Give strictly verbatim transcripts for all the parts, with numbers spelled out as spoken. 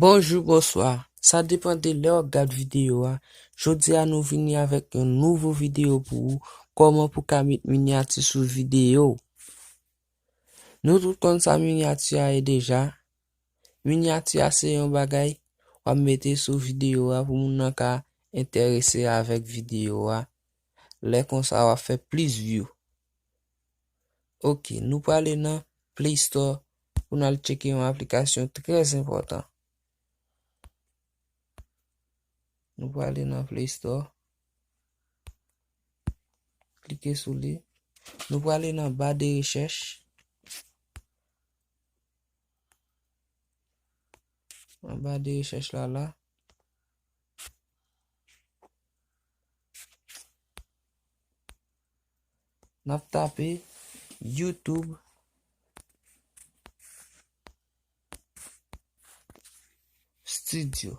Bonjou, bonswa. Sa depann de lè w ap gad videyo a. Jodi a, nou vini avèk yon nouvo videyo pou ou. Kòman pou ka met minyati sou videyo w. Nou tout konn sa minyati a ye deja. Minyati a se yon bagay w ap mete sou videyo a pou moun nan ka enterese avèk videyo a. Lè konsa, w ap fè plis view. Ok, nou prale nan Play Store pou n al tcheke yon aplikasyon trè enpòtan. Nou prale nan Play Store. Klike sou li. Nou prale nan ba de rechèch. Nan ba de rechèch la, la. N ap tape YouTube Studio.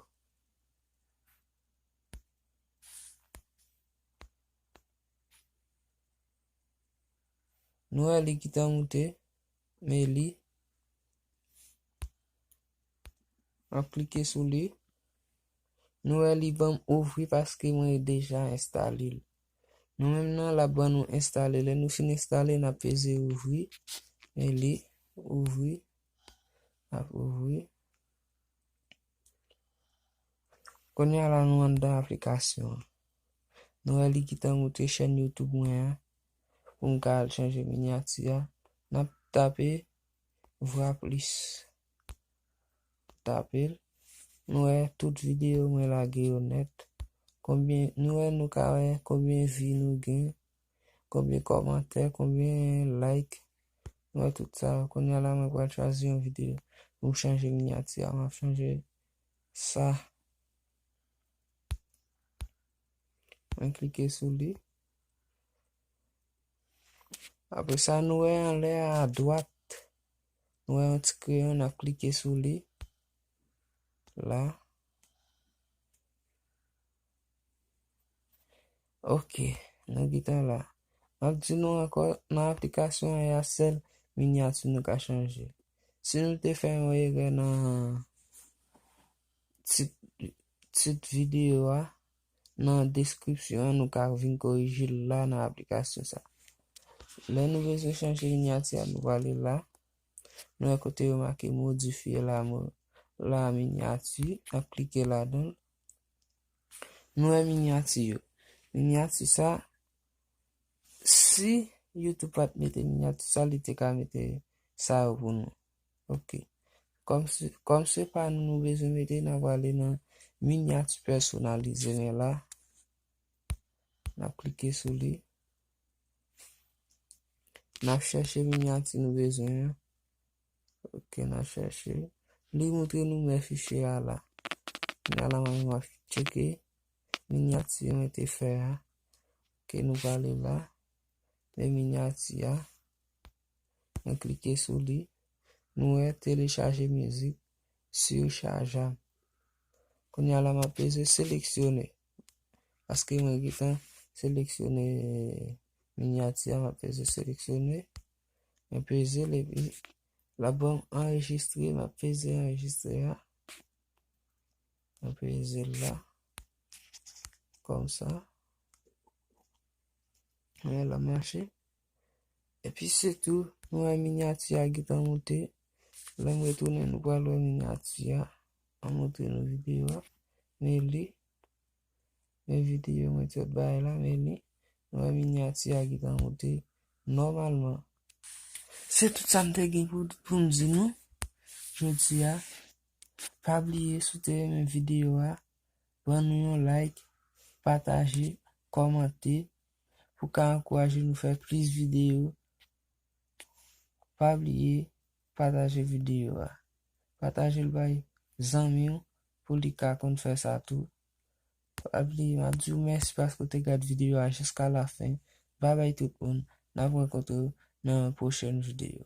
Nou wè li gentan moute, men li. M ap klike sou li. Nou wè li ban m ouvri paske mwen deja enstale l. Nou menm nan, l ap ban nou enstale. Lè nou fin enstale, n ap peze ouvri. Men li ouvri. L ap ouvri. Kounye a la, nou anndan aplikasyon an. Nou wè li gentan moute chèn YouTube mwen an. Pou m ka al chanje minyati a, n ap tape Vwa Plis. Tape l. Nou wè tout videyo mwen lage yo nèt. Konbyen, nou wè, nou ka wè konbyen vi nou gen, konbyen kòmantè, konbyen like. Nou wè tout sa. Kounye a la, mwen pral chwazi yon videyo pou m chanje minyati a. M ap chanje sa. Mwen klike sou li. Apre sa, nou wè anlè a, adwat, nou wè yon ti kreyon, n ap klike sou li. La. Ok, nou gentan la. M ap di nou ankò, nan aplikasyon an, y a sèl minyati nou ka chanje. Si nou te fè yon erè nan tit, tit videyo a, nan deskripsyon an, nou ka vin korije l la nan aplikasyon sa. Lè nou bezwen chanje minyati a, nou prale la. Nou wè kote yo make modifye la, mo-, la minyati, n ap klike ladan l. Nou wè minyati yo. Minyati sa, si YouTube pa t mete minyati sa, li te ka mete sa yo pou nou. Ok. Kòm se, kòm se pa nou nou bezwen mete, n ap prale nan minyati pèsonalize, men la. N ap klike sou li. N ap chèche minyati nou bezwen an. Ok, n ap chèche. Li montre nou men fichye a la. Kounye a la, mwen menm m ap tcheke minyati mwen te fè a. Ok, nou prale la. Men minyati a. Mwen klike sou li. Nou wè telechaje mizik, surchajab. Kounye a la, m ap peze seleksyone. Paske mwen gentan seleksyone minyati a, m ap peze seleksyone. Mwen peze l epi l ap ban m anrejistre, m ap peze anrejistre a. Mwen peze l la. Kòmsa. Mwen la mache. Epi se tou, nou wè minyati a gentan moute. Lè m retounen, nou pral wè minyati a. An montre nou videyo a. Men li. Men videyo mwen te bay la, men li. Nou wè minyati a gentan moute. Nòmalman. Se tout sa m te gen pou, pou m di nou. Jodi a. Pa bliye, si w te renmen videyo a, ban nou yon like, pataje, kòmante, pou ka ankouraje nou fè plis videyo. Pa bliye pataje videyo a. Pataje l bay zanmi w pou li ka konn fè sa tou. Pa bliye, m ap di w mèsi paske w te gad videyo a jiska lafen. Babay tout moun. N ap rankontre w nan yon pwochèn videyo.